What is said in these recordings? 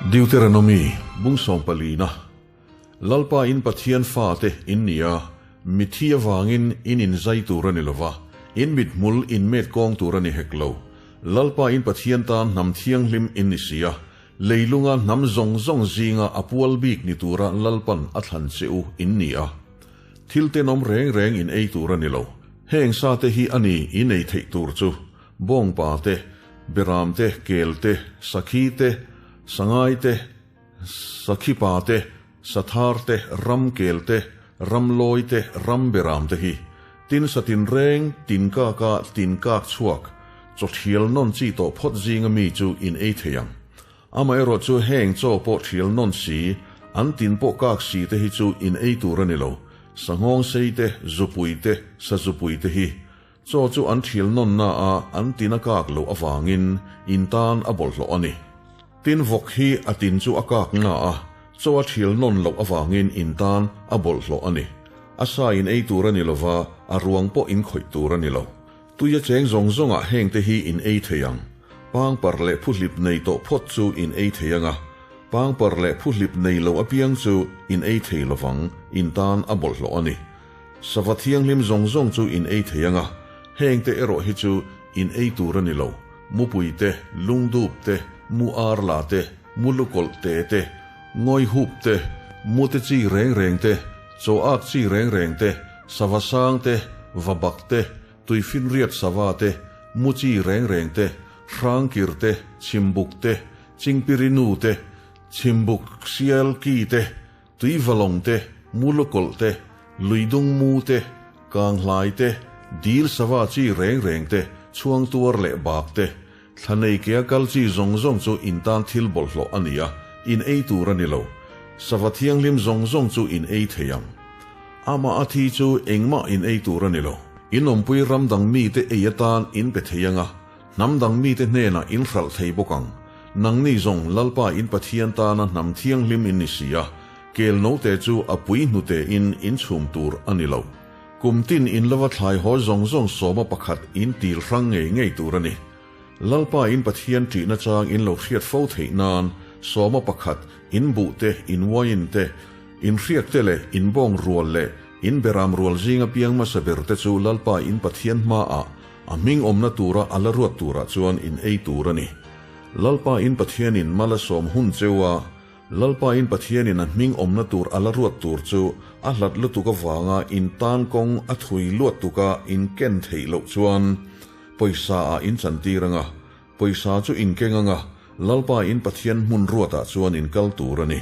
Deuteronomy bung sawmpalina, Lalpa in Pathian fate in ni a, mithi avangin in inzai tur a ni lo va, in mithmul in met kawng tur a ni hek lo. Lalpa in Pathian tan hnam thianghlim in ni si a, leilunga hnam zawng zawng zinga a pual bik ni tura Lalpan a thlan che u in ni a. Thil tenawm reng reng in ei tur a ni lo. Heng sa te hi a ni in ei theih tur chu, bawngpa te, beram te, kel te, sakhi te, sangai te, sakhi pa te, sathar te, ram kel te, ram lawi te, ram beram te hi. Tin satin reng, tin kaka tin kak chhuak, chaw thial nawn chi tawh phawt zinga mi chu in ei thei ang. Amaherawh chu heng chaw pawh thial nawn si, an tin pawh kak si te hi chu in ei tur a ni lo. Sanghawng sei te, zupui te, sazupui te hi. Chaw chu an thial nawn na a, an tin a kak loh avangin in tan a bawlhhlawh a ni. Tin vawk hi a tin chu a kak na a, chaw a thial nawn loh avangin in tan a bawlhhlawh a ni. A sa in ei tur a ni lova, a ruang pawh in khawih tur a ni lo. Tui a cheng zawng zawngah hengte hi in ei thei ang. Pangpar leh phuhlip nei tawh phawt chu in ei thei ang a, pangpar leh phuhlip nei lo apiang chu in ei thei lovang, in tan a bawlhhlawh a ni. Sava thianghlim zawng zawng chu in ei thei ang a, hengte erawh hi chu in ei tur a ni lo, mupui te, lungdup te, mu arla te, mu lukawlh te te, ngawihup te, mute chi reng reng te, chaw ak chi reng reng te, sava sang te, vabak te, tuifinriat sava te, mu chi reng reng te, hrangkir te, chhimbuk te, chingpirinu te, chhimbuk sial ki te, tuivalawng te, mulukawlh te, luidung mu te, kanghlai te, dil sava chi reng reng te, chhuangtuar leh bak te, Thla nei kea kal chi zawng zawng chu in tan thil bawlhhlawh a ni a, in ei tur a ni lo. Sava thianghlim zawng zawng chu in ei thei ang. Amah a thi chu engmah in ei tur a ni lo. In awmpui ram dang mite ei atan in pe thei ang a, hnam dang mite hnenah in hralh thei bawk ang. Nangni zawng Lalpa in Pathian tana hnam thianghlim in ni si a, kel note chu a pui hnute in in chhum tur a ni lo. Kum tin in lova thlai haw zawng zawng sawma pakhat in til hrang ngei ngei tur a ni. Lalpa in Pathian ṭihna chang in lo hriat fo theih nan sawma pakhat in buh te, in uain te, in hriak te leh in bawng rual leh in beram rual zinga piang hmasa ber te chu Lalpa in Pathian hmaah a hming awmna tura a la ruat turah chuan in ei tur a ni. Lalpa in Pathianin mal a sawm hun cheu a, Lalpain Pathianin a hming awmna tur a la ruat tur chu a hlat lutuk avanga in tan kawng a thui luat tuka in ken theih loh chuan pawisa ah in chantir anga, pawisa chu in keng anga, Lalpain Pathian hmun ruatah chuan in kal tur a ni.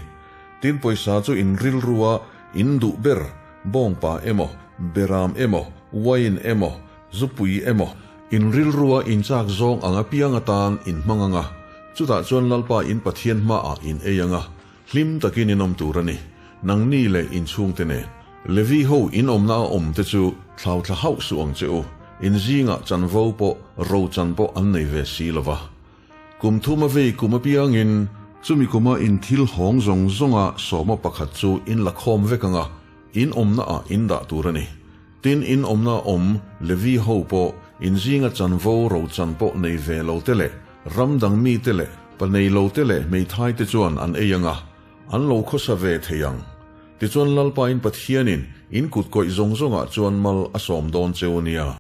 Tin pawisa chu in rilrua in duh ber, bawngpa emaw, beram emaw, wine emaw, zupui emaw, in rilrua in chak zawng ang apiang atan in hmang anga, Chutah chuan Lalpa in Pathian hmaah in ei ang a, hlim takin in awm tur a ni, nangni leh in chhungte nen. Levi ho in awmna a awm te chu thlau thla hauh suh ang che u, in zingah chanvo pawh ro chan pawh an nei ve si lo va. Kum thum a vei kum apiangin, chumi kuma in thil hawng zawng zawnga sawma pakhat chu in la khawm vek ang a, in awmna ah in dah tur a ni. Tin, in awmna awm Levi ho pawh in zinga chanvo ro chan pawh nei ve lo te leh ram dang mite leh pa nei lo te leh hmeithai te chuan an ei ang a, an lo khawsa ve thei ang. Tichuan Lalpain Pathianin in kut kawih zawng zawngah chuan mal a sawm dawn cheu nia.